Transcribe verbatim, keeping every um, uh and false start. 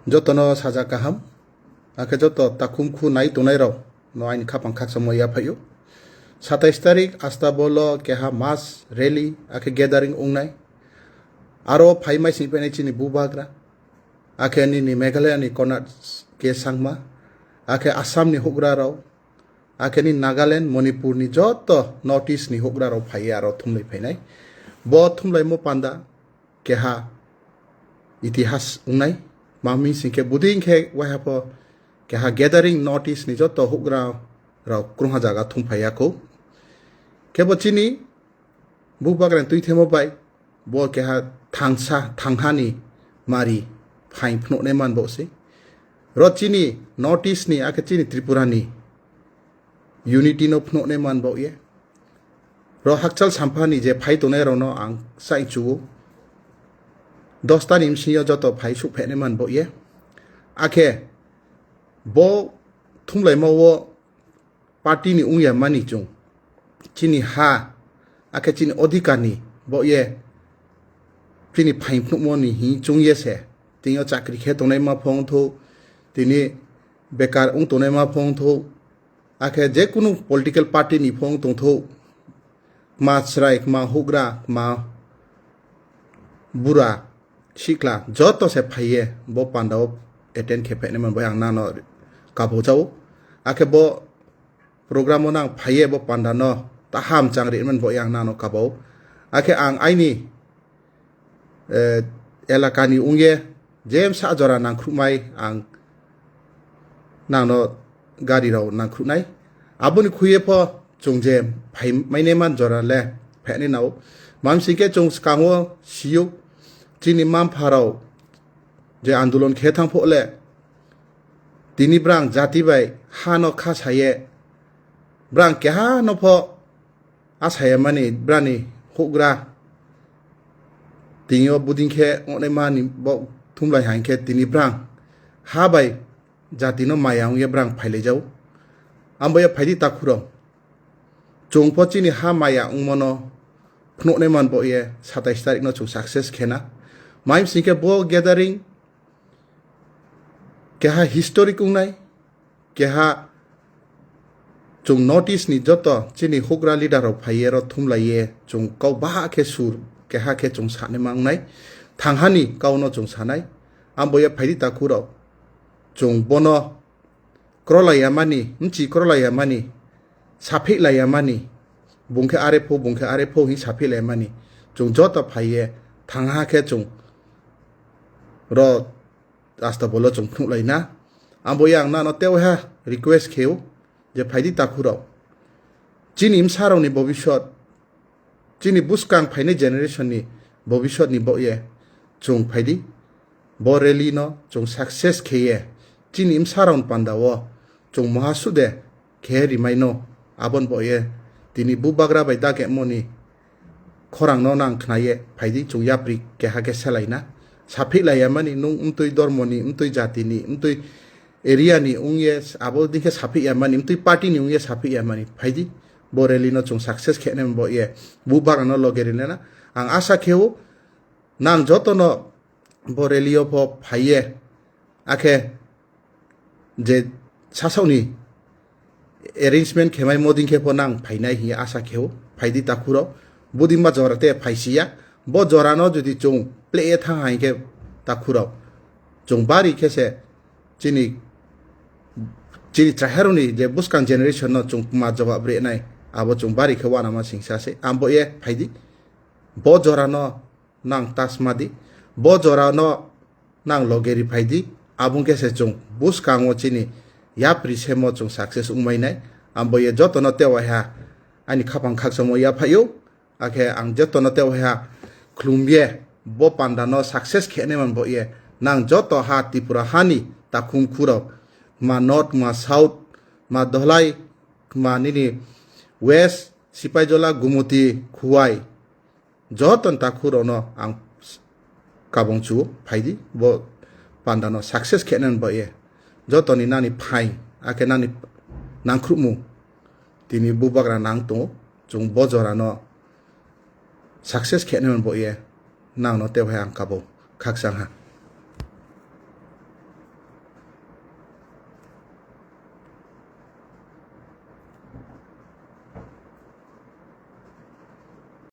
Joto no saja kaham, akhe joto takhum khu nai tongnai rao no aini khaphang khakchangmo yaphaih ou. Satais tarik Astabol wo keha mass rally akhe gathering ong nai. Aro phai mai sing phainai chini bubagra, akhe nini Meghalaya ni Conrad K Sangma, akhe Assam ni houhgra rao, akhe ni Nagaland, Manipur ni joto North East ni houhgra rao phai ye aro thumlai phainai. Bo thumlaimo panda keha itihas ong nai. Tma hing sing khe, bodei khe waiha pho keha gathering North East ni joto houhgra rao krungha zaga thumphai ya khou. Khebo chini bubagra ni tuithemo bai bo keha thangsa, thangha ni mari phaing phnuh nai man baoh sei. Ro chini North East ni, akhe chini Tripura ni unity no phnuh nai man baoh ye, ro hakchal sampha ni je phai tongnai rao no ang saing chu ou, dosta ni bsing yo joto phai souhpheh nai man baoh ye. Akhe bo thumlaimo wo party ni ong ya mani chung, chini ha, akhe chini odhikar ni baoh ye, chini phaing phnuhmo ni hing choung ye se, tini yo chakri khe tongnaima pho ong thou, tini bekar ong tongnaima pho ong thou, akhe je kunu political party ni pho ong tong thou, kma chrai, kma houhgra, kma bura, sihkhla, joto se phai ye bo panda wo attend khe phainai man baoh ye ang nang no kabo ja ou. Akhe bo program wo nang phai ye bo panda no taham chang ri man baoh ye ang nang no kabo ou. Akhe ang aini elaka ni ong ye je bsa jora nangkhruhmai ang nang no gari rao nangkhruh nai. Abo ni khui ye pho chung je phai mai nai man jora le phai nai nao. Tma hing sing khe chung skang wo si ou, chini mma-mpha rao je andolon khe thanng pho le, tini brang jati bai ha no khasa ye, brang keha no pho asa ya mani, brang ni houhgra tini yo bodei khe ongnaima ni bo thumlai haing khe tini brang ha bai jati no maya ong ye brang phailai ja ou. Abo ye phai di takhu rao, chung pho chini ha maya ongmo no phnuh nai man baoh ye satais tarik no chung success khe na. Tma hing sing khe bo gathering keha historic ong nai, keha chung North East ni joto chini houhgra leader rao phai ye ro thumlai ye chung kau baha khe sur keha khe chung sanaima ong nai, thangha ni kau no chung sa nai. Abo ye phai di takhu rao, chung bo no krolai ya mani, bchi krolai ya mani, saphihlai ya mani, bung khe are pho, bung khe are pho hing saphihlai ya mani, chung joto phai ye thangha khe chung ro Astabol wo chung phnuhlai na. Abo ye ang nang no tei waiha request khe ou je phai di takhu rao, chini bsa rao ni bobisot, chini buskang phainai generation ni bobisot ni baoh ye chung phai di. Bo rally no chung success khe ye chini bsa rao ni panda wo chung muha suh de khe rimai no, abo ni baoh ye tini bubagra bai dagemo ni khorang no nang khna ye phai di, chung yapri keha khe selai na. Saphihlai ya mani, nung mtui dormo ni, mtui jati ni, mtui area ni ong ye abo dei khe saphih ya mani, mtui party ni ong ye saphih ya mani, phai di. Bo rally no chung success khe nai man baoh ye bubagra no loge ri nai na. Ang asa khe ou, nang joto no bo rally yo pho phai ye, akhe je sasaoh ni arrangement khe maimo dei khe pho nang phai nai hing ye asa khe ou. Phai di takhu rao, bodei ma jora te phai si ya. Bo jora no judi chung pleh ye thanng ha hing khe takhu rao, chung bari khe se chini, chini chraiha rao ni je buskang generation no chung kma jobab ri nai, abo chung bari khe uanama singsa sei. Abo ye phai di, bo jora no nang tasma di, bo jora no nang loge ri phai di, abo ong khe se chung buskang wo chini yapri semo chung success ongmai nai. Abo ye joto no tei waiha aini khaphang khakchangmo yaphaih ou, akhe ang joto no tei waiha khlum ye bo panda no success khe nai man baoh ye, nang joto ha Tripura ha ni takhum khu rao, kma North, kma South, kma Dholai, kma nini West, Sipaijola, Gumoti, Khowai, joto ni takhu rao no ang kabung chu ou, phai di, bo panda no success khe nai man baoh ye. Joto ni nani phaing, akhe nani nangkhruhmung, tini bubagra nang tong ou, chung bo jora no success khe nai man baoh ye, nang no tei waiha ang kabung khakchang ha.